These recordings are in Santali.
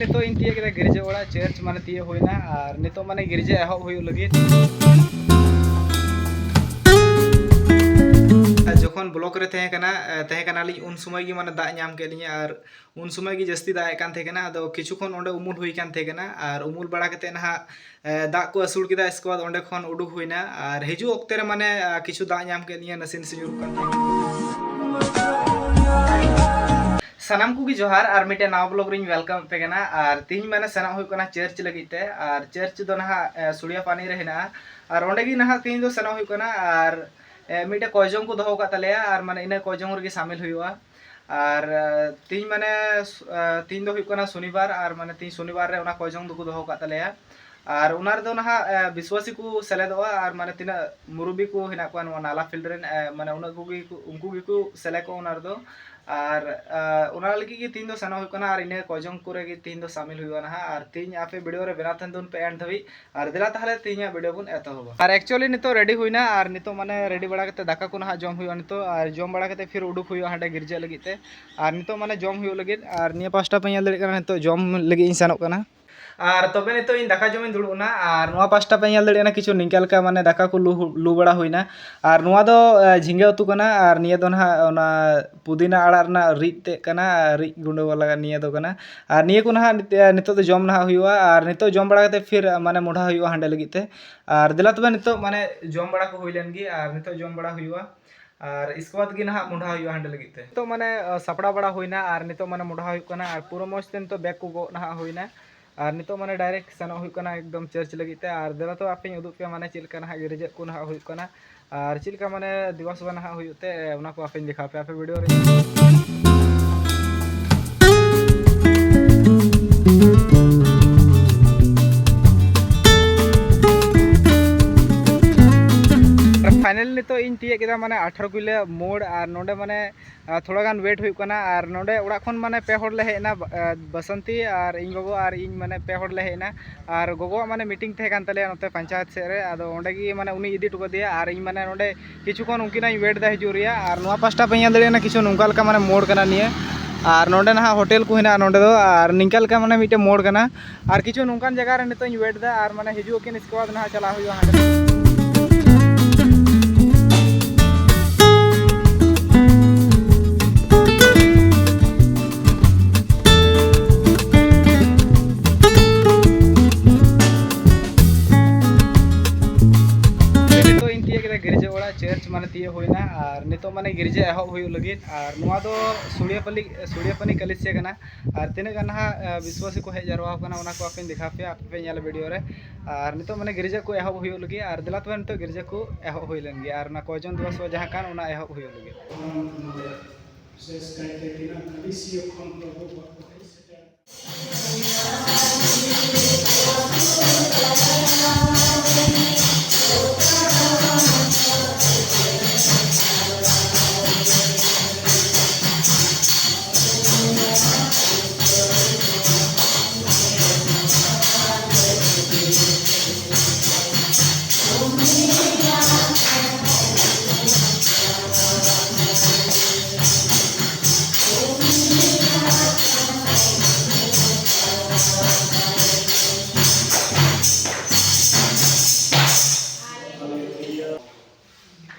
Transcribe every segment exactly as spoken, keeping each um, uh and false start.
ᱱᱤᱛᱚᱜ ᱤᱧ ᱛᱤᱭᱟᱹᱜ ᱠᱮᱫᱟ ᱜᱤᱨᱡᱟᱹ ᱚᱲᱟᱜ, ᱪᱟᱨᱪ ᱢᱟᱱᱮ ᱛᱤᱭᱟᱹᱜ ᱦᱩᱭᱱᱟ᱾ ᱟᱨ ᱱᱤᱛᱚᱜ ᱢᱟᱱᱮ ᱜᱤᱨᱡᱟᱹ ᱮᱦᱚᱵ ᱦᱩᱭᱩᱜ ᱞᱟᱹᱜᱤᱫ᱾ ᱟᱨ ᱡᱚᱠᱷᱚᱱ ᱵᱞᱚᱠ ᱨᱮ ᱛᱟᱦᱮᱸ ᱠᱟᱱᱟ, ᱮ, ᱛᱟᱦᱮᱸ ᱠᱟᱱᱟᱞᱤᱧ, ᱩᱱ ᱥᱚᱢᱚᱭ ᱜᱮ ᱢᱟᱱᱮ ᱫᱟᱜ ᱧᱟᱢ ᱠᱮᱫ ᱞᱤᱧᱟ᱾ ᱟᱨ ᱩᱱ ᱥᱚᱢᱚᱭ ᱜᱮ ᱡᱟᱹᱥᱛᱤ ᱫᱟᱜ ᱮᱫ ᱠᱟᱱ ᱛᱟᱦᱮᱸ ᱠᱟᱱᱟ᱾ ᱟᱫᱚ ᱠᱤᱪᱷᱩ ᱠᱷᱚᱱ ᱚᱸᱰᱮ ᱩᱢᱩᱞ ᱦᱩᱭ ᱠᱟᱱ ᱛᱟᱦᱮᱸ ᱠᱟᱱᱟ᱾ ᱟᱨ ᱩᱢᱩᱞ ᱵᱟᱲᱟ ᱠᱟᱛᱮ ᱱᱟᱦᱟᱜ, ᱮ, ᱫᱟᱜ ᱠᱚ ᱟᱹᱥᱩᱲ ᱠᱮᱫᱟ, ᱤᱥᱠᱮ ᱵᱟᱫᱽ ᱚᱸᱰᱮ ᱠᱷᱚᱱ ᱩᱰᱩᱠ ᱦᱩᱭᱱᱟ᱾ ᱟᱨ ᱦᱤᱡᱩᱜ ᱚᱠᱛᱮ ᱨᱮ ᱢᱟᱱᱮ, ᱟ, ᱠᱤᱪᱷᱩ ᱫᱟᱜ ᱧᱟᱢ ᱠᱮᱫ ᱞᱤᱧᱟ, ᱱᱟᱥᱮ ᱱᱟᱥᱮ ᱧᱩᱨᱩᱜ ᱠᱟᱱ ᱛᱟᱦᱮᱸ ᱠᱟᱱᱟ᱾ ᱥᱟᱱᱟᱢ ᱠᱚᱜᱮ ᱡᱚᱦᱟᱨ, ᱟᱨ ᱢᱤᱫᱴᱮᱱ ᱱᱟᱣᱟ ᱵᱞᱚᱜ ᱨᱤᱧ ᱣᱮᱞᱠᱟᱢ ᱯᱮ ᱠᱟᱱᱟ᱾ ᱟᱨ ᱛᱤᱦᱤᱧ ᱢᱟᱱᱮ ᱥᱮᱱᱚᱜ ᱦᱩᱭᱩᱜ ᱠᱟᱱᱟ ᱪᱟᱨᱪ ᱞᱟᱹᱜᱤᱫ ᱛᱮ, ᱟᱨ ᱪᱟᱨᱪ ᱫᱚ ᱱᱟᱦᱟᱜ, ᱮ, ᱥᱩᱲᱤᱭᱟ ᱯᱟᱱᱤ ᱨᱮ ᱦᱮᱱᱟᱜᱼᱟ᱾ ᱟᱨ ᱚᱸᱰᱮ ᱜᱮ ᱱᱟᱦᱟᱜ ᱛᱤᱦᱤᱧ ᱫᱚ ᱥᱮᱱᱚᱜ ᱦᱩᱭᱩᱜ ᱠᱟᱱᱟ᱾ ᱟᱨ, ᱮ, ᱢᱤᱫᱴᱮᱡ ᱠᱚᱭᱡᱚᱝ ᱠᱚ ᱫᱚᱦᱚ ᱟᱠᱟᱫ ᱛᱟᱞᱮᱭᱟ, ᱟᱨ ᱢᱟᱱᱮ ᱤᱱᱟᱹ ᱠᱚᱭᱡᱚᱝ ᱨᱮᱜᱮ ᱥᱟᱢᱤᱞ ᱦᱩᱭᱩᱜᱼᱟ᱾ ᱟᱨ, ᱮ, ᱛᱤᱦᱤᱧ ᱢᱟᱱᱮ, ᱥᱩ-, ᱮ, ᱛᱤᱦᱤᱧ ᱫᱚ ᱦᱩᱭᱩᱜ ᱠᱟᱱᱟ ᱥᱚᱱᱤᱵᱟᱨ, ᱟᱨ ᱢᱟᱱᱮ ᱛᱤᱦᱤᱧ ᱥᱚᱱᱤᱵᱟᱨ ᱨᱮ ᱚᱱᱟ ᱠᱚᱭᱡᱚᱝ ᱫᱚᱠᱚ ᱫᱚᱦᱚ ᱟᱠᱟᱫ ᱛᱟᱞᱮᱭᱟ᱾ ᱟᱨ ᱚᱱᱟ ᱨᱮᱫᱚ ᱱᱟᱦᱟᱜ, ᱮ, ᱵᱤᱥᱣᱟᱥᱤ ᱠᱚ ᱥᱮᱞᱮᱫᱚᱜᱼᱟ, ᱟᱨ ᱢᱟᱱᱮ ᱛᱤᱱᱟᱹᱜ ᱢᱩᱨᱩᱵᱤ ᱠᱚ ᱦᱮᱱᱟᱜ ᱠᱚᱣᱟ ᱱᱚᱣᱟ ᱱᱟᱞᱟ ᱯᱷᱤᱞᱰ ᱨᱮᱱ, ᱮ, ᱢᱟᱱᱮ ᱩᱱᱟᱹᱜ ᱠᱚᱜᱮ ᱠᱚ, ᱩᱱᱠᱩ ᱜᱮᱠᱚ ᱥᱮᱞᱮᱫᱚᱜᱼᱟ ᱚᱱᱟ ᱨᱮᱫᱚ᱾ ᱟᱨ, ᱮ, ᱚᱱᱟ ᱞᱟᱹᱜᱤᱫ ᱜᱮ ᱛᱤᱦᱤᱧ ᱫᱚ ᱥᱮᱱᱚᱜ ᱦᱩᱭᱩᱜ ᱠᱟᱱᱟ, ᱟᱨ ᱤᱱᱟᱹ ᱠᱚᱭᱡᱚᱝ ᱠᱚᱨᱮ ᱜᱮ ᱛᱤᱦᱤᱧ ᱫᱚ ᱥᱟᱢᱤᱞ ᱦᱩᱭᱩᱜᱼᱟ ᱱᱟᱦᱟᱜ᱾ ᱟᱨ ᱛᱤᱦᱤᱧ ᱟᱯᱮ ᱵᱷᱤᱰᱤᱭᱳ ᱨᱮ ᱵᱮᱱᱟᱣ ᱛᱟᱦᱮᱱ ᱛᱟᱵᱚᱱ ᱯᱮ ᱮᱱᱰ ᱫᱷᱟᱹᱵᱤᱡ᱾ ᱟᱨ ᱫᱮᱞᱟ ᱛᱟᱦᱚᱞᱮ ᱛᱤᱦᱤᱧᱟᱜ ᱵᱷᱤᱰᱤᱭᱳ ᱵᱚᱱ ᱮᱛᱚᱦᱚᱵᱟ᱾ ᱟᱨ actually ᱱᱤᱛᱚᱜ ᱨᱮᱰᱤ ᱦᱩᱭᱱᱟ, ᱟᱨ ᱱᱤᱛᱚᱜ ᱢᱟᱱᱮ ᱨᱮᱰᱤ ᱵᱟᱲᱟ ᱠᱟᱛᱮ ᱫᱟᱠᱟ ᱠᱚ ᱱᱟᱦᱟᱜ ᱡᱚᱢ ᱦᱩᱭᱩᱜᱼᱟ ᱱᱤᱛᱚᱜ, ᱟᱨ ᱡᱚᱢ ᱵᱟᱲᱟ ᱠᱟᱛᱮ ᱯᱷᱤᱨ ᱩᱰᱩᱠ ᱦᱩᱭᱩᱜᱼᱟ ᱦᱟᱸᱰᱮ ᱜᱤᱨᱡᱟᱹ ᱞᱟᱹᱜᱤᱫ ᱛᱮ᱾ ᱟᱨ ᱱᱤᱛᱚᱜ ᱢᱟᱱᱮ ᱡᱚᱢ ᱦᱩᱭᱩᱜ ᱞᱟᱹᱜᱤᱫ, ᱟᱨ ᱱᱤᱭᱟᱹ ᱯᱟᱥᱴᱟ ᱯᱮ ᱧᱮᱞ ᱫᱟᱲᱮᱭᱟᱜ ᱠᱟᱱᱟ, ᱱᱤᱛᱚᱜ ᱡᱚᱢ ᱞᱟᱹᱜᱤᱫ ᱤᱧ ᱥᱮᱱᱚᱜ ᱠᱟᱱᱟ᱾ ᱟᱨ ᱛᱚᱵᱮ ᱱᱤᱛᱚᱜ ᱤᱧ ᱫᱟᱠᱟ ᱡᱚᱢᱤᱧ ᱫᱩᱲᱩᱵ ᱮᱱᱟ᱾ ᱟᱨ ᱱᱚᱣᱟ ᱯᱟᱥᱴᱟ ᱯᱮ ᱧᱮᱞ ᱫᱟᱲᱮᱭᱟᱜ ᱠᱟᱱᱟ, ᱠᱤᱪᱷᱩ ᱱᱤᱝᱠᱟ ᱞᱮᱠᱟ ᱢᱟᱱᱮ ᱫᱟᱠᱟ ᱠᱚ ᱞᱩ, ᱞᱩ ᱵᱟᱲᱟ ᱦᱩᱭᱱᱟ᱾ ᱟᱨ ᱱᱚᱣᱟ ᱫᱚ, ᱮ, ᱡᱷᱤᱸᱜᱟᱹ ᱩᱛᱩ ᱠᱟᱱᱟ, ᱟᱨ ᱱᱤᱭᱟᱹ ᱫᱚ ᱱᱟᱦᱟᱜ ᱚᱱᱟ ᱯᱩᱫᱤᱱᱟ ᱟᱲᱟᱜ ᱨᱮᱱᱟᱜ ᱨᱤᱫ ᱛᱮᱫ ᱠᱟᱱᱟ, ᱟᱨ ᱨᱤᱫ ᱜᱩᱸᱰᱟᱹ ᱵᱟᱞᱟ ᱱᱤᱭᱟᱹ ᱫᱚ ᱠᱟᱱᱟ᱾ ᱟᱨ ᱱᱤᱭᱟᱹ ᱠᱚ ᱱᱟᱦᱟᱜ ᱱᱤᱛ-, ᱮ, ᱱᱤᱛᱚᱜ ᱫᱚ ᱡᱚᱢ ᱱᱟᱦᱟᱜ ᱦᱩᱭᱩᱜᱼᱟ, ᱟᱨ ᱱᱤᱛᱚᱜ ᱡᱚᱢ ᱵᱟᱲᱟ ᱠᱟᱛᱮ ᱯᱷᱤᱨ, ᱮ, ᱢᱟᱱᱮ ᱢᱚᱰᱷᱟ ᱦᱩᱭᱩᱜᱼᱟ ᱦᱟᱸᱰᱮ ᱞᱟᱹᱜᱤᱫ ᱛᱮ᱾ ᱟᱨ ᱫᱮᱞᱟ ᱛᱚᱵᱮ ᱱᱤᱛᱚᱜ ᱢᱟᱱᱮ ᱡᱚᱢ ᱵᱟᱲᱟ ᱠᱚ ᱦᱩᱭ ᱞᱮᱱ ᱜᱮ, ᱟᱨ ᱱᱤᱛᱚᱜ ᱡᱚᱢ ᱵᱟᱲᱟ ᱦᱩᱭᱩᱜᱼᱟ᱾ ᱟᱨ ᱤᱥᱠᱮ ᱵᱟᱫᱽ ᱜᱮ ᱱᱟᱦᱟᱜ ᱢᱚᱰᱷᱟ ᱦᱩᱭᱩᱜᱼᱟ ᱦᱟᱸᱰᱮ ᱞᱟᱹᱜᱤᱫ ᱛᱮ᱾ ᱱᱤᱛᱚᱜ ᱢᱟᱱᱮ, ᱟ, ᱥᱟᱯᱲᱟᱣ ᱵᱟᱲᱟ ᱦᱩᱭᱱᱟ, ᱟᱨ ᱱᱤᱛᱚᱜ ᱢᱟᱱᱮ ᱢᱚᱰᱷᱟ ᱦᱩᱭᱩᱜ ᱠᱟᱱᱟ, ᱟᱨ ᱯᱩᱨᱟᱹ ᱢᱚᱡᱽ ᱛᱮ ᱱᱤᱛᱚᱜ ᱵᱮᱜᱽ ᱠᱚ ᱜᱚᱜ ᱱᱟᱦᱟᱜ ᱦᱩᱭᱱᱟ᱾ ᱟᱨ ᱱᱤᱛᱚᱜ ᱢᱟᱱᱮ ᱰᱟᱭᱨᱮᱠᱴ ᱥᱮᱱᱚᱜ ᱦᱩᱭᱩᱜ ᱠᱟᱱᱟ ᱮᱠᱫᱚᱢ ᱪᱟᱨᱪ ᱞᱟᱹᱜᱤᱫ ᱛᱮ᱾ ᱟᱨ ᱫᱮᱞᱟ ᱛᱚ ᱟᱯᱮᱧ ᱩᱫᱩᱜ ᱯᱮᱭᱟ ᱢᱟᱱᱮ ᱪᱮᱫ ᱞᱮᱠᱟ ᱱᱟᱦᱟᱜ ᱜᱤᱨᱡᱟᱹᱜ ᱠᱚ ᱱᱟᱦᱟᱜ ᱦᱩᱭᱩᱜ ᱠᱟᱱᱟ, ᱟᱨ ᱪᱮᱫ ᱞᱮᱠᱟ ᱢᱟᱱᱮ ᱫᱮᱵᱟ ᱥᱮᱵᱟ ᱱᱟᱦᱟᱜ ᱦᱩᱭᱩᱜ ᱛᱮ, ᱚᱱᱟ ᱠᱚ ᱟᱯᱮᱧ ᱫᱮᱠᱷᱟᱣ ᱯᱮᱭᱟ ᱟᱯᱮ ᱵᱷᱤᱰᱤᱭᱳ ᱨᱮ᱾ ᱯᱷᱟᱭᱱᱟᱞ ᱱᱤᱛᱚᱜ ᱤᱧ ᱛᱤᱭᱟᱹᱜ ᱠᱮᱫᱟ ᱢᱟᱱᱮ ᱟᱴᱷᱟᱨᱚ ᱠᱤᱞᱳ ᱢᱳᱲ, ᱟᱨ ᱱᱚᱰᱮ ᱢᱟᱱᱮ, ᱟᱨ ᱛᱷᱚᱲᱟ ᱜᱟᱱ ᱣᱮᱴ ᱦᱩᱭᱩᱜ ᱠᱟᱱᱟ᱾ ᱟᱨ ᱱᱚᱰᱮ ᱚᱲᱟᱜ ᱠᱷᱚᱱ ᱢᱟᱱᱮ ᱯᱮ ᱦᱚᱲ ᱞᱮ ᱦᱮᱡ ᱮᱱᱟ, ᱵᱟ-, ᱟᱨ ᱵᱟᱥᱚᱱᱛᱤ ᱟᱨ ᱤᱧ ᱜᱚᱜᱚ ᱟᱨ ᱤᱧ ᱢᱟᱱᱮ ᱯᱮ ᱦᱚᱲ ᱞᱮ ᱦᱮᱡ ᱮᱱᱟ᱾ ᱟᱨ ᱜᱚᱜᱚᱣᱟᱜ ᱢᱟᱱᱮ ᱢᱤᱴᱤᱝ ᱛᱟᱦᱮᱸ ᱠᱟᱱ ᱛᱟᱞᱮᱭᱟ ᱱᱚᱛᱮ ᱯᱚᱧᱪᱟᱭᱮᱛ ᱥᱮᱫ ᱨᱮ, ᱟᱫᱚ ᱚᱸᱰᱮ ᱜᱮ ᱢᱟᱱᱮ ᱩᱱᱤ ᱤᱫᱤ ᱦᱚᱴᱚ ᱠᱟᱫᱮᱭᱟ᱾ ᱟᱨ ᱤᱧ ᱢᱟᱱᱮ ᱱᱚᱰᱮ ᱠᱤᱪᱷᱩ ᱠᱷᱚᱱ ᱩᱱᱠᱤᱱᱟᱜ ᱤᱧ ᱣᱮᱴ ᱮᱫᱟ ᱦᱤᱡᱩᱜ ᱨᱮᱭᱟᱜ᱾ ᱟᱨ ᱱᱚᱣᱟ ᱯᱟᱥᱴᱟ ᱯᱮ ᱧᱮᱞ ᱫᱟᱲᱮᱭᱟᱜ ᱠᱟᱱᱟ ᱠᱤᱪᱷᱩ ᱱᱚᱝᱠᱟ ᱞᱮᱠᱟ ᱢᱟᱱᱮ ᱢᱳᱲ ᱠᱟᱱᱟ ᱱᱤᱭᱟᱹ᱾ ᱟᱨ ᱱᱚᱸᱰᱮ ᱱᱟᱦᱟᱜ ᱦᱳᱴᱮᱞ ᱠᱚ ᱦᱮᱱᱟᱜᱼᱟ ᱱᱚᱸᱰᱮ ᱫᱚ, ᱟᱨ ᱱᱤᱝᱠᱟ ᱞᱮᱠᱟ ᱢᱟᱱᱮ ᱢᱤᱫᱴᱮᱱ ᱢᱳᱲ ᱠᱟᱱᱟ᱾ ᱟᱨ ᱠᱤᱪᱷᱩ ᱱᱚᱝᱠᱟᱱ ᱡᱟᱭᱜᱟ ᱨᱮ ᱱᱤᱛᱚᱜ ᱤᱧ ᱣᱮᱴ ᱮᱫᱟ, ᱟᱨ ᱢᱟᱱᱮ ᱦᱤᱡᱩᱜ ᱟᱹᱠᱤᱱ, ᱤᱥᱠᱮ ᱵᱟᱫᱽ ᱱᱟᱦᱟᱜ ᱪᱟᱞᱟᱜ ᱦᱩᱭᱩᱜᱼᱟ ᱦᱟᱸᱰᱮ᱾ ᱱᱤᱛᱚᱜ ᱤᱧ ᱛᱤᱭᱟᱹᱜ ᱠᱮᱫᱟ ᱜᱤᱨᱡᱟᱹ ᱚᱲᱟᱜ, ᱪᱟᱨᱪ ᱢᱟᱱᱮ ᱛᱤᱭᱟᱹᱜ ᱦᱩᱭᱱᱟ, ᱟᱨ ᱱᱤᱛᱚᱜ ᱢᱟᱱᱮ ᱜᱤᱨᱡᱟᱹ ᱮᱦᱚᱵ ᱦᱩᱭᱩᱜ ᱞᱟᱹᱜᱤᱫ᱾ ᱟᱨ ᱱᱚᱣᱟ ᱫᱚ ᱥᱩᱲᱤᱭᱟᱯᱟᱞᱤ, ᱥᱩᱲᱤᱭᱟᱯᱟᱱᱤ ᱠᱟᱞᱤᱥᱤᱭᱟ ᱠᱟᱱᱟ᱾ ᱟᱨ ᱛᱤᱱᱟᱹᱜ ᱜᱟᱱ ᱱᱟᱦᱟᱜ, ᱟ, ᱵᱤᱥᱣᱟᱥᱤ ᱠᱚ ᱦᱮᱡ ᱡᱟᱨᱣᱟ ᱟᱠᱟᱱᱟ, ᱚᱱᱟ ᱠᱚ ᱟᱯᱮᱧ ᱫᱮᱠᱷᱟᱣ ᱯᱮᱭᱟ, ᱟᱯᱮ ᱯᱮ ᱧᱮᱞᱟ ᱵᱷᱤᱰᱤᱭᱳ ᱨᱮ᱾ ᱟᱨ ᱱᱤᱛᱚᱜ ᱢᱟᱱᱮ ᱜᱤᱨᱡᱟᱹ ᱠᱚ ᱮᱦᱚᱵ ᱦᱩᱭᱩᱜ ᱞᱟᱹᱜᱤᱫ, ᱟᱨ ᱫᱮᱞᱟ ᱛᱚᱵᱮ ᱱᱤᱛᱚᱜ ᱜᱤᱨᱡᱟᱹ ᱠᱚ ᱮᱦᱚᱵ ᱦᱩᱭ ᱞᱮᱱ ᱜᱮ, ᱟᱨ ᱚᱱᱟ ᱠᱚᱭᱡᱚᱱ ᱫᱤᱵᱚᱥ ᱡᱟᱦᱟᱸ ᱠᱟᱱ, ᱚᱱᱟ ᱮᱦᱚᱵ ᱦᱩᱭᱩᱜ ᱞᱟᱹᱜᱤᱫ᱾ ᱵᱤᱥᱮᱥ ᱠᱟᱭᱛᱮ ᱛᱤᱱᱟᱹᱜ ᱠᱟᱞᱤᱥᱤᱭᱟ ᱠᱷᱚᱱ ᱯᱨᱚᱵᱷᱩ ᱵᱟᱠᱚ ᱦᱮᱡ ᱥᱮᱴᱮᱨ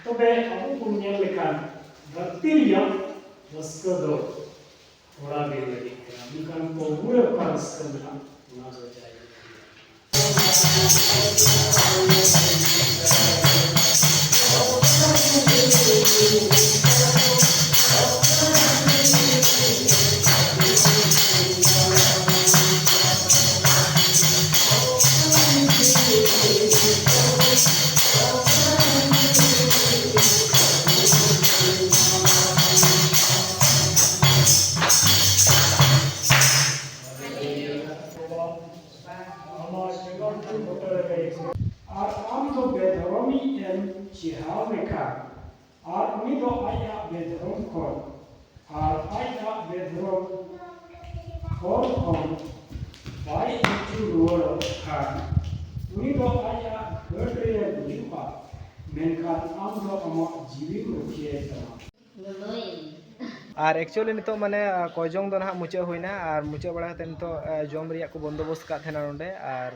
ᱛᱚᱵᱮ ᱟᱵᱚ ᱵᱚᱱ ᱧᱮᱞ ᱞᱮᱠᱷᱟᱱ ᱫᱷᱟᱹᱨᱛᱤ ᱨᱮᱭᱟᱜ ᱨᱟᱹᱥᱠᱟᱹ ᱫᱚ ᱛᱷᱚᱲᱟ ᱫᱤᱱ ᱞᱟᱹᱜᱤᱫ ᱠᱟᱱᱟ, ᱢᱮᱱᱠᱷᱟᱱ ᱯᱨᱚᱵᱷᱩ ᱨᱮ ᱚᱠᱟ ᱨᱟᱹᱥᱠᱟᱹ ᱢᱮᱱᱟᱜᱼᱟ, ᱚᱱᱟ ᱫᱚ ᱡᱟᱭ ᱡᱤᱵᱚᱱ ᱨᱮ᱾ ᱟᱨ ᱟᱢ ᱫᱚ ᱵᱮᱫᱷᱚᱨᱚᱢᱤᱡ ᱮᱢ ᱪᱮᱦᱟᱣ ᱞᱮᱠᱷᱟᱱ, ᱟᱨ ᱩᱱᱤ ᱫᱚ ᱟᱡᱟᱜ ᱵᱮᱫᱷᱚᱨᱚᱢ ᱠᱷᱚᱱ, ᱟᱨ ᱟᱡᱟᱜ ᱵᱮᱫᱷᱚᱨᱚᱢ ᱦᱚᱨ ᱠᱷᱚᱱ ᱵᱟᱭ ᱟᱹᱪᱩᱨ ᱨᱩᱣᱟᱹᱲᱚᱜ ᱠᱷᱟᱱ, ᱩᱱᱤ ᱫᱚ ᱟᱡᱟᱜ ᱜᱷᱟᱹᱴ ᱨᱮ ᱜᱩᱡᱩᱜᱼᱟ, ᱢᱮᱱᱠᱷᱟᱱ ᱟᱢ ᱫᱚ ᱟᱢᱟᱜ ᱡᱤᱣᱤᱢ ᱨᱩᱠᱷᱤᱭᱟᱹᱭ ᱛᱟᱢᱟ᱾ ᱞᱚᱞᱚᱭᱮᱱ᱾ ᱟᱨ actually ᱱᱤᱛᱚᱜ ᱢᱟᱱᱮ, ᱟ, ᱠᱚᱭᱡᱚᱝ ᱫᱚ ᱱᱟᱦᱟᱜ ᱢᱩᱪᱟᱹᱫ ᱦᱩᱭᱱᱟ, ᱟᱨ ᱢᱩᱪᱟᱹᱫ ᱵᱟᱲᱟ ᱠᱟᱛᱮ ᱱᱤᱛᱚᱜ, ᱮ, ᱡᱚᱢ ᱨᱮᱭᱟᱜ ᱠᱚ ᱵᱚᱱᱫᱳᱵᱚᱥᱛ ᱠᱟᱜ ᱛᱟᱦᱮᱱᱟ ᱱᱚᱰᱮ, ᱟᱨ,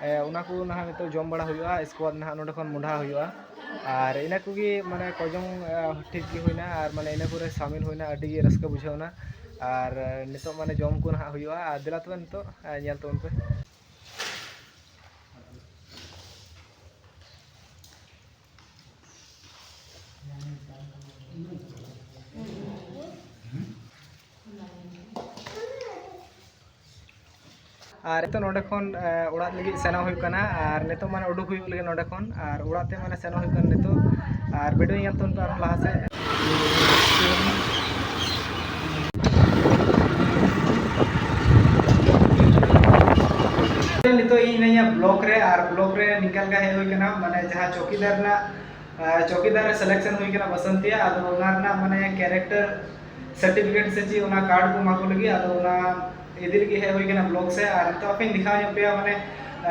ᱮ, ᱚᱱᱟ ᱠᱚ ᱱᱟᱦᱟᱜ ᱱᱤᱛᱚᱜ ᱡᱚᱢ ᱵᱟᱲᱟ ᱦᱩᱭᱩᱜᱼᱟ᱾ ᱤᱥᱠᱮ ᱵᱟᱫᱽ ᱱᱟᱦᱟᱜ ᱱᱚᱰᱮ ᱠᱷᱚᱱ ᱢᱚᱸᱰᱷᱟ ᱦᱩᱭᱩᱜᱼᱟ᱾ ᱟᱨ ᱤᱱᱟᱹ ᱠᱚᱜᱮ ᱢᱟᱱᱮ ᱠᱚᱭᱡᱚᱝ, ᱮ, ᱴᱷᱤᱠ ᱜᱮ ᱦᱩᱭᱱᱟ, ᱟᱨ ᱢᱟᱱᱮ ᱤᱱᱟᱹ ᱠᱚᱨᱮ ᱥᱟᱢᱤᱞ ᱦᱩᱭᱱᱟ, ᱟᱹᱰᱤ ᱜᱮ ᱨᱟᱹᱥᱠᱟᱹ ᱵᱩᱡᱷᱟᱹᱣᱱᱟ᱾ ᱟᱨ, ᱮ, ᱱᱤᱛᱚᱜ ᱢᱟᱱᱮ ᱡᱚᱢ ᱠᱚ ᱱᱟᱦᱟᱜ ᱦᱩᱭᱩᱜᱼᱟ᱾ ᱟᱨ ᱫᱮᱞᱟ ᱛᱚᱵᱮ ᱱᱤᱛᱚᱜ, ᱮ, ᱧᱮᱞ ᱛᱟᱵᱚᱱ ᱯᱮ᱾ ᱟᱨ ᱱᱤᱛᱚᱜ ᱱᱚᱰᱮ ᱠᱷᱚᱱ, ᱮ, ᱚᱲᱟᱜ ᱞᱟᱹᱜᱤᱫ ᱥᱮᱱᱚᱜ ᱦᱩᱭᱩᱜ ᱠᱟᱱᱟ᱾ ᱟᱨ ᱱᱤᱛᱚᱜ ᱢᱟᱱᱮ ᱩᱰᱩᱠ ᱦᱩᱭᱩᱜ ᱞᱟᱹᱜᱤᱫ ᱱᱚᱰᱮ ᱠᱷᱚᱱ, ᱟᱨ ᱚᱲᱟᱜ ᱛᱮ ᱢᱟᱱᱮ ᱥᱮᱱᱚᱜ ᱦᱩᱭᱩᱜ ᱠᱟᱱᱟ ᱱᱤᱛᱚᱜ᱾ ᱟᱨ video ᱧᱮᱞ ᱛᱟᱵᱚᱱ ᱯᱮ ᱟᱨᱦᱚᱸ ᱞᱟᱦᱟ ᱥᱮᱫ᱾ ᱱᱤᱛᱚᱜ ᱤᱧ ᱦᱤᱱᱟᱹᱧᱟ block ᱨᱮ, ᱟᱨ block ᱨᱮ ᱱᱤᱝᱠᱟ ᱞᱮᱠᱟ ᱦᱮᱡ ᱦᱩᱭ ᱠᱟᱱᱟ, ᱢᱟᱱᱮ ᱡᱟᱦᱟᱸ ᱪᱚᱠᱤᱫᱟᱨ ᱨᱮᱱᱟᱜ, ᱟᱨ ᱪᱚᱠᱤᱫᱟᱨ ᱨᱮ selection ᱦᱩᱭ ᱠᱟᱱᱟ ᱵᱟᱥᱚᱱᱛᱤᱭᱟ, ᱟᱫᱚ ᱚᱱᱟ ᱨᱮᱱᱟᱜ ᱢᱟᱱᱮ character certificate ᱥᱮ ᱪᱮᱫ ᱚᱱᱟ card ᱠᱚ ᱮᱢᱟ ᱠᱚ ᱞᱟᱹᱜᱤᱫ, ᱟᱫᱚ ᱚᱱᱟ ᱤᱫᱤ ᱞᱟᱹᱜᱤᱫ ᱦᱮᱡ ᱦᱩᱭ ᱠᱟᱱᱟ block ᱥᱮᱫ᱾ ᱟᱨ ᱱᱤᱛᱚᱜ ᱟᱯᱮᱧ ᱫᱮᱠᱷᱟᱣ ᱧᱚᱜ ᱯᱮᱭᱟ ᱢᱟᱱᱮ,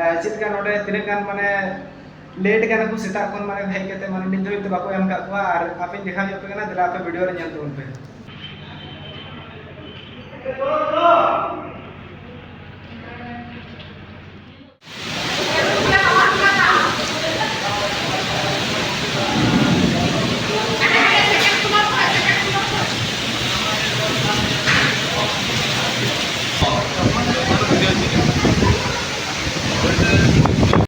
ᱟᱨ ᱪᱮᱫ ᱞᱮᱠᱟ ᱱᱚᱰᱮ ᱛᱤᱱᱟᱹᱜ ᱜᱟᱱ ᱢᱟᱱᱮ late ᱠᱟᱱᱟ ᱠᱚ ᱥᱮᱛᱟᱜ ᱠᱷᱚᱱ, ᱢᱟᱱᱮ ᱦᱮᱡ ᱠᱟᱛᱮ ᱢᱟᱱᱮ ᱱᱤᱛ ᱫᱷᱟᱹᱵᱤᱡ ᱛᱮ ᱵᱟᱠᱚ ᱮᱢ ᱠᱟᱜ ᱠᱚᱣᱟ᱾ ᱟᱨ ᱟᱯᱮᱧ ᱫᱮᱠᱷᱟᱣ ᱧᱚᱜ ᱯᱮ ᱠᱟᱱᱟ, ᱫᱮᱞᱟ ᱟᱯᱮ video ᱨᱮ ᱧᱮᱞ ᱛᱟᱵᱚᱱ ᱯᱮ᱾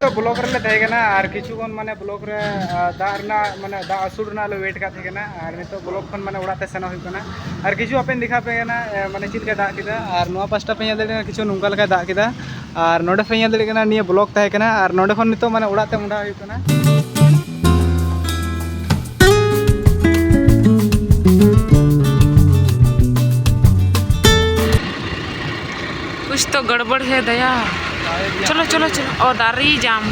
ᱛᱚ block ᱨᱮᱞᱮ ᱛᱟᱦᱮᱸ ᱠᱟᱱᱟ, ᱟᱨ ᱠᱤᱪᱷᱩ ᱠᱷᱚᱱ ᱢᱟᱱᱮ block ᱨᱮ, ᱟ, ᱫᱟᱜ ᱨᱮᱱᱟᱜ, ᱢᱟᱱᱮ ᱫᱟᱜ ᱟᱹᱥᱩᱲ ᱨᱮᱱᱟᱜ ᱞᱮ wait ᱠᱟᱜ ᱛᱟᱦᱮᱸ ᱠᱟᱱᱟ᱾ ᱟᱨ ᱱᱤᱛᱚᱜ block ᱠᱷᱚᱱ ᱢᱟᱱᱮ ᱚᱲᱟᱜ ᱛᱮ ᱥᱮᱱᱚᱜ ᱦᱩᱭᱩᱜ ᱠᱟᱱᱟ᱾ ᱟᱨ ᱠᱤᱪᱷᱩ ᱟᱯᱮᱧ ᱫᱮᱠᱷᱟᱣ ᱯᱮ ᱠᱟᱱᱟ, ᱮ, ᱢᱟᱱᱮ ᱪᱮᱫ ᱞᱮᱠᱟ ᱫᱟᱜ ᱠᱮᱫᱟ᱾ ᱟᱨ ᱱᱚᱣᱟ ᱯᱟᱥᱴᱟ ᱯᱮ ᱧᱮᱞ ᱫᱟᱲᱮᱭᱟᱜ ᱠᱟᱱᱟ, ᱠᱤᱪᱷᱩ ᱱᱚᱝᱠᱟ ᱞᱮᱠᱟᱭ ᱫᱟᱜ ᱠᱮᱫᱟ᱾ ᱟᱨ ᱱᱚᱰᱮ ᱯᱮ ᱧᱮᱞ ᱫᱟᱲᱮᱭᱟᱜ ᱠᱟᱱᱟ, ᱱᱤᱭᱟᱹ block ᱛᱟᱦᱮᱸ ᱠᱟᱱᱟ᱾ ᱟᱨ ᱱᱚᱰᱮ ᱠᱷᱚᱱ ᱱᱤᱛᱚᱜ ᱢᱟᱱᱮ ᱚᱲᱟᱜ ᱛᱮ ᱢᱚᱦᱰᱟ ᱦᱩᱭᱩᱜ ᱠᱟᱱᱟ᱾ कुछ तो गड़बड़ है दया। चलो, चलो, चलो। ओ, दारी जाम।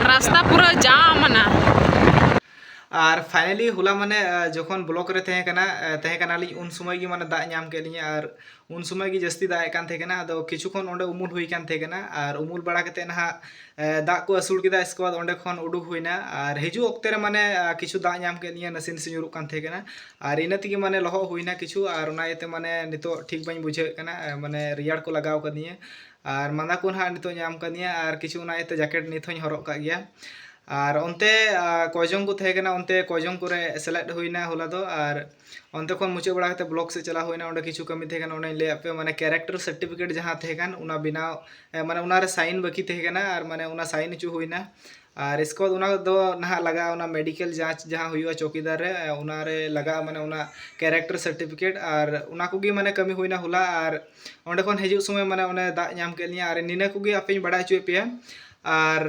रास्ता पूरा जाम ना। ᱟᱨ finally ᱦᱚᱞᱟ ᱢᱟᱱᱮ ᱡᱚᱠᱷᱚᱱ block ᱨᱮ ᱛᱟᱦᱮᱸ ᱠᱟᱱᱟ ᱛᱟᱦᱮᱸ ᱠᱟᱱᱟᱞᱤᱧ, ᱩᱱ ᱥᱚᱢᱚᱭ ᱜᱮ ᱢᱟᱱᱮ ᱫᱟᱜ ᱧᱟᱢ ᱠᱮᱫ ᱞᱤᱧᱟ᱾ ᱟᱨ ᱩᱱ ᱥᱚᱢᱚᱭ ᱜᱮ ᱡᱟᱹᱥᱛᱤ ᱫᱟᱜ ᱮᱫ ᱠᱟᱱ ᱛᱟᱦᱮᱸ ᱠᱟᱱᱟ᱾ ᱟᱫᱚ ᱠᱤᱪᱷᱩ ᱠᱷᱚᱱ ᱚᱸᱰᱮ ᱩᱢᱩᱞ ᱦᱩᱭ ᱠᱟᱱ ᱛᱟᱦᱮᱸ ᱠᱟᱱᱟ᱾ ᱟᱨ ᱩᱢᱩᱞ ᱵᱟᱲᱟ ᱠᱟᱛᱮ ᱱᱟᱦᱟᱜ ᱫᱟᱜ ᱠᱚ ᱟᱹᱥᱩᱲ ᱠᱮᱫᱟ᱾ ᱤᱥᱠᱮ ᱵᱟᱫᱽ ᱚᱸᱰᱮ ᱠᱷᱚᱱ ᱩᱰᱩᱠ ᱦᱩᱭᱱᱟ᱾ ᱟᱨ ᱦᱤᱡᱩᱜ ᱚᱠᱛᱮ ᱨᱮ ᱢᱟᱱᱮ ᱠᱤᱪᱷᱩ ᱫᱟᱜ ᱧᱟᱢ ᱠᱮᱫ ᱞᱤᱧᱟ, ᱱᱟᱥᱮ ᱱᱟᱥᱮ ᱧᱩᱨᱩᱜ ᱠᱟᱱ ᱛᱟᱦᱮᱸ ᱠᱟᱱᱟ᱾ ᱟᱨ ᱤᱱᱟᱹ ᱛᱮᱜᱮ ᱢᱟᱱᱮ ᱞᱚᱦᱚᱫ ᱦᱩᱭᱱᱟ ᱠᱤᱪᱷᱩ᱾ ᱟᱨ ᱚᱱᱟ ᱤᱭᱟᱹᱛᱮ ᱢᱟᱱᱮ ᱱᱤᱛᱚᱜ ᱴᱷᱤᱠ ᱵᱟᱹᱧ ᱵᱩᱡᱷᱟᱹᱣᱮᱫ ᱠᱟᱱᱟ᱾ ᱢᱟᱱᱮ ᱨᱮᱭᱟᱲ ᱠᱚ ᱞᱟᱜᱟᱣ ᱠᱟᱫᱤᱧᱟ᱾ ᱟᱨ ᱢᱟᱸᱫᱟ ᱠᱚ ᱱᱟᱦᱟᱜ ᱱᱤᱛᱚᱜ ᱧᱟᱢ ᱠᱟᱫᱤᱧᱟ᱾ ᱟᱨ ᱠᱤᱪᱷᱩ ᱚᱱᱟ ᱤᱭᱟᱹᱛᱮ jacket ᱱᱤᱛ ᱦᱚᱸᱧ ᱦᱚᱨᱚᱜ ᱠᱟᱜ ᱜᱮᱭᱟ᱾ ᱟᱨ ᱚᱱᱛᱮ ᱠᱚᱭᱡᱚᱝ ᱠᱚ ᱛᱟᱦᱮᱸ ᱠᱟᱱᱟ, ᱚᱱᱛᱮ ᱠᱚᱭᱡᱚᱝ ᱠᱚᱨᱮ ᱥᱮᱞᱮᱫ ᱦᱩᱭᱱᱟ ᱦᱚᱞᱟ ᱫᱚ᱾ ᱟᱨ ᱚᱱᱛᱮ ᱠᱷᱚᱱ ᱢᱩᱪᱟᱹᱫ ᱵᱟᱲᱟ ᱠᱟᱛᱮ block ᱥᱮᱫ ᱪᱟᱞᱟᱣ ᱦᱩᱭᱱᱟ᱾ ᱚᱸᱰᱮ ᱠᱤᱪᱷᱩ ᱠᱟᱹᱢᱤ ᱛᱟᱦᱮᱸ ᱠᱟᱱᱟ, ᱚᱱᱟᱧ ᱞᱟᱹᱭᱟᱫ ᱯᱮ, ᱢᱟᱱᱮ character certificate ᱡᱟᱦᱟᱸ ᱛᱟᱦᱮᱸ ᱠᱟᱱ, ᱚᱱᱟ ᱵᱮᱱᱟᱣ ᱢᱟᱱᱮ ᱚᱱᱟᱨᱮ sign ᱵᱟᱹᱠᱤ ᱛᱟᱦᱮᱸ ᱠᱟᱱᱟ᱾ ᱟᱨ ᱢᱟᱱᱮ ᱚᱱᱟ sign ᱦᱚᱪᱚ ᱦᱩᱭᱱᱟ᱾ ᱟᱨ ᱤᱥᱠᱮ ᱵᱟᱫᱽ ᱚᱱᱟ ᱫᱚ ᱱᱟᱦᱟᱜ ᱞᱟᱜᱟᱜᱼᱟ, ᱚᱱᱟ medical ᱡᱟᱸᱪ ᱡᱟᱦᱟᱸ ᱦᱩᱭᱩᱜᱼᱟ ᱪᱚᱣᱠᱤᱫᱟᱨ ᱨᱮ, ᱚᱱᱟᱨᱮ ᱞᱟᱜᱟᱜᱼᱟ ᱢᱟᱱᱮ ᱚᱱᱟ character certificate᱾ ᱟᱨ ᱚᱱᱟ ᱠᱚᱜᱮ ᱢᱟᱱᱮ ᱠᱟᱹᱢᱤ ᱦᱩᱭᱱᱟ ᱦᱚᱞᱟ᱾ ᱟᱨ ᱚᱸᱰᱮ ᱠᱷᱚᱱ ᱦᱤᱡᱩᱜ ᱥᱚᱢᱚᱭ ᱢᱟᱱᱮ ᱚᱱᱮ ᱫᱟᱜ ᱧᱟᱢ ᱠᱮᱫ ᱞᱤᱧᱟ᱾ ᱟᱨ ᱱᱤᱱᱟᱹ ᱠᱚᱜᱮ ᱟᱯᱮᱧ ᱵᱟᱲᱟᱭ ᱦᱚᱪᱚᱭᱮᱫ ᱯᱮᱭᱟ᱾ ᱟᱨ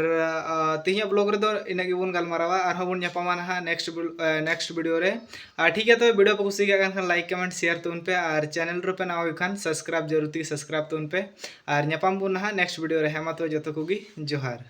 ᱛᱮᱦᱮᱧᱟᱜ block ᱨᱮᱫᱚ ᱤᱱᱟᱹᱜ ᱜᱮᱵᱚᱱ ᱜᱟᱞᱢᱟᱨᱟᱣᱟ᱾ ᱟᱨᱦᱚᱸ ᱵᱚᱱ ᱧᱟᱯᱟᱢᱟ ᱱᱟᱦᱟᱜ next next video ᱨᱮ᱾ ᱟᱨ ᱴᱷᱤᱠ ᱜᱮᱭᱟ, ᱛᱚᱵᱮ video ᱯᱮ ᱠᱩᱥᱤᱭᱟᱜ ᱠᱟᱱ ᱠᱷᱟᱱ like, comment, share ᱛᱟᱵᱚᱱ ᱯᱮ᱾ ᱟᱨ channel ᱨᱮᱯᱮ ᱱᱟᱣᱟ ᱦᱩᱭ ᱠᱷᱟᱱ subscribe ᱡᱟᱹᱨᱩᱲ ᱛᱮᱜᱮ subscribe ᱛᱟᱵᱚᱱ ᱯᱮ᱾ ᱟᱨ ᱧᱟᱯᱟᱢ ᱵᱚᱱ ᱱᱟᱦᱟᱜ next video ᱨᱮ᱾ ᱦᱮᱸ ᱢᱟ ᱛᱚᱵᱮ ᱡᱚᱛᱚ ᱠᱚᱜᱮ ᱡᱚᱦᱟᱨ᱾